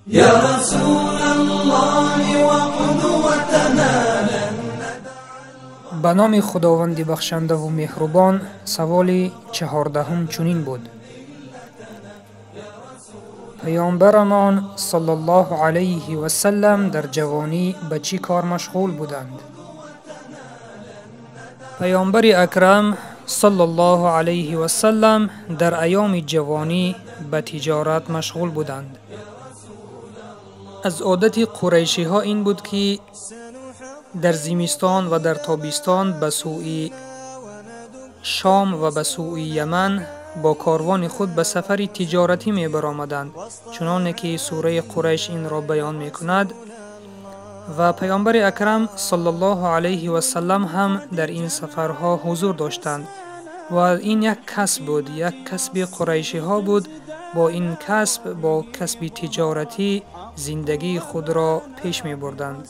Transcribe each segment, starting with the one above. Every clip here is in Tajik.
يا رسول الله وقدوتنا. Ба номи Худованди бахшандаву меҳрубон. Саволи 14-ум чунин буд: Паёмбарамон саллаллоҳу алайҳи васаллам дар ҷавонӣ ба чӣ кор машғул буданд? Паёмбари акрам саллаллоҳу алайҳи васаллам дар айёми ҷавонӣ ба тиҷорат машғул буданд. Аз одати қурайшиҳо ин буд, ки дар зимистон ва дар тобистон ба сӯи Шом ва ба сӯи Яман бо корвони худ ба сафари тиҷоратӣ мебаромаданд, чуноне ки сураи Қурайш инро баён мекунад. Ва паёмбари акрам саллаллоҳу алайҳи васаллам ҳам дар ин сафарҳо ҳузур доштанд. Ва ин як касб буд, як касби қурайшиҳо буд. Бо ин касб, бо касби тиҷоратӣ зиндагии худро пеш мебурданд.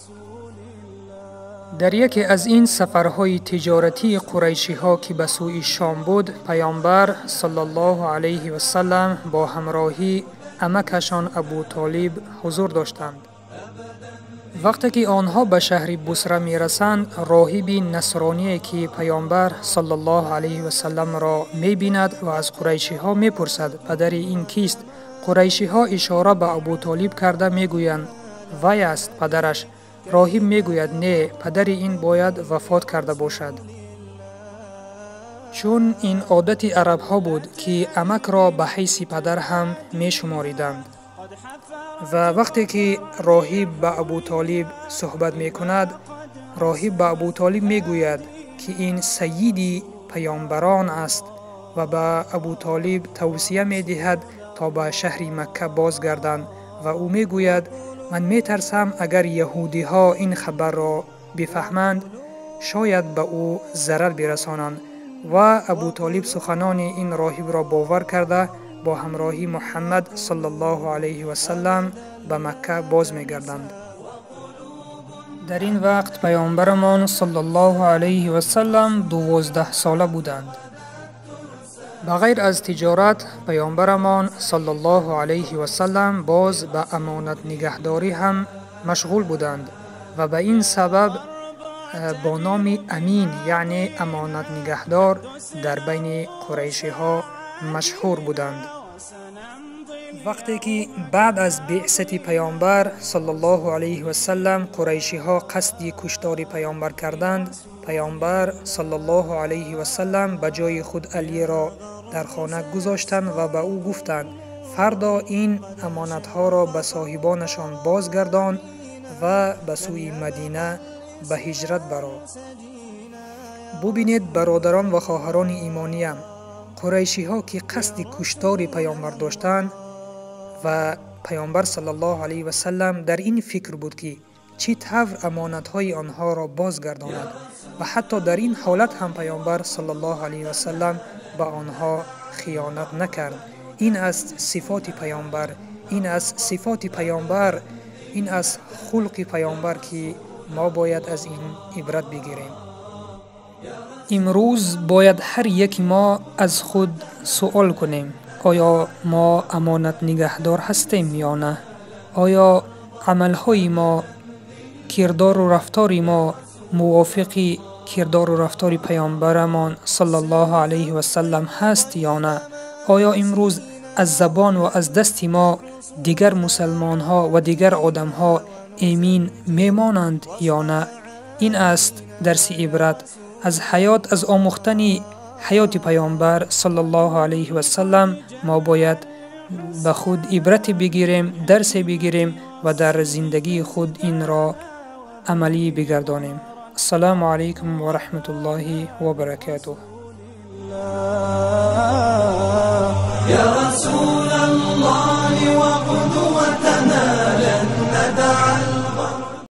Дар яке аз ин сафарҳои тиҷоратии қурайшиҳо, ки ба сӯи Шом буд, паёмбар саллаллоҳу алайҳи васаллам бо ҳамроҳӣ амакашон Абутолиб ҳузур доштанд. Вақте ки онҳо ба шаҳри Бусра мерасанд, роҳиби насроние, ки паёмбар саллаллоҳу алайҳи васалламро мебинад ва аз қурайшиҳо мепурсад: «Падари ин кист?» Қурайшиҳо ишора ба Абутолиб карда мегӯянд: «Вай аст падараш». Роҳиб мегӯяд: «Не, падари ин бояд вафот карда бошад», чун ин одати арабҳо буд, ки амакро ба ҳайси падар ҳам мешумориданд. Ва вақте ки роҳиб ба Абутолиб суҳбат мекунад, роҳиб ба Абутолиб мегӯяд, ки ин сайиди паёмбарон аст, ва ба Абутолиб тавсия медиҳад, то ба шаҳри Макка бозгарданд. Ва ӯ мегӯяд: «Ман метарсам, агар яҳудиҳо ин хабарро бифаҳманд, шояд ба ӯ зарар бирасонанд». Ва Абутолиб суханони ин роҳибро бовар карда, бо ҳамроҳи Муҳаммад саллаллоҳу алайҳи васаллам ба Макка боз мегарданд. Дар ин вақт паёмбарамон саллаллоҳу алайҳи васаллам 12-сола буданд. Ба ғайр аз тиҷорат, паёмбарамон саллаллоҳу алайҳи васаллам боз ба амонатнигаҳдорӣ ҳам машғул буданд ва ба ин сабаб бо номи Амин, яъне амонатнигаҳдор, дар байни қурайшиҳо машҳур буданд. Вақте ки баъд аз беъсати паёмбар саллаллоҳу алайҳи васаллам қурайшиҳо қасди куштори паёмбар карданд, паёмбар саллаллоҳу алайҳи васаллам ба ҷои худ Алиро дар хона гузоштанд ва ба ӯ гуфтанд: «Фардо ин амонатҳоро ба соҳибонашон бозгардон ва ба сӯи Мадина ба ҳиҷрат баро». Бубинед, бародарон ва хоҳарони имониям, қурайшиҳо, ки қасди куштори паёмбар доштанд, ва паёмбар саллаллоҳу алайҳи васаллам дар ин фикр буд, ки чӣ тавр амонатҳои онҳоро бозгардонад, ва ҳатто дар ин ҳолат ҳам паёмбар саллаллоҳу алайҳи васаллам ба онҳо хиёнат накард. Ин аст сифоти паёмбар, ин аст сифоти паёмбар, ин аст хулқи паёмбар, ки мо бояд аз ин ибрат бигирем. Имрӯз бояд ҳар яки мо аз худ суол кунем: оё мо амонатнигаҳдор ҳастем ё на? Оё амалҳои мо, кирдору рафтори мо мувофиқи кирдору рафтори паёмбарамон саллаллоҳу алайҳи васаллам ҳаст ё на? Оё имрӯз аз забон ва аз дасти мо дигар мусалмонҳо ва дигар одамҳо эмин мемонанд ё на? Ин аст дарси ибрат аз ҳаёт, аз омӯхтани ҳаёти паёмбар саллаллоҳу алайҳи васаллам. Мо бояд ба худ ибрате бигирем, дарсе бигирем ва дар зиндагии худ инро амалӣ бигардонем. Ассалому алайкум ва раҳматуллоҳи ва баракатуҳ.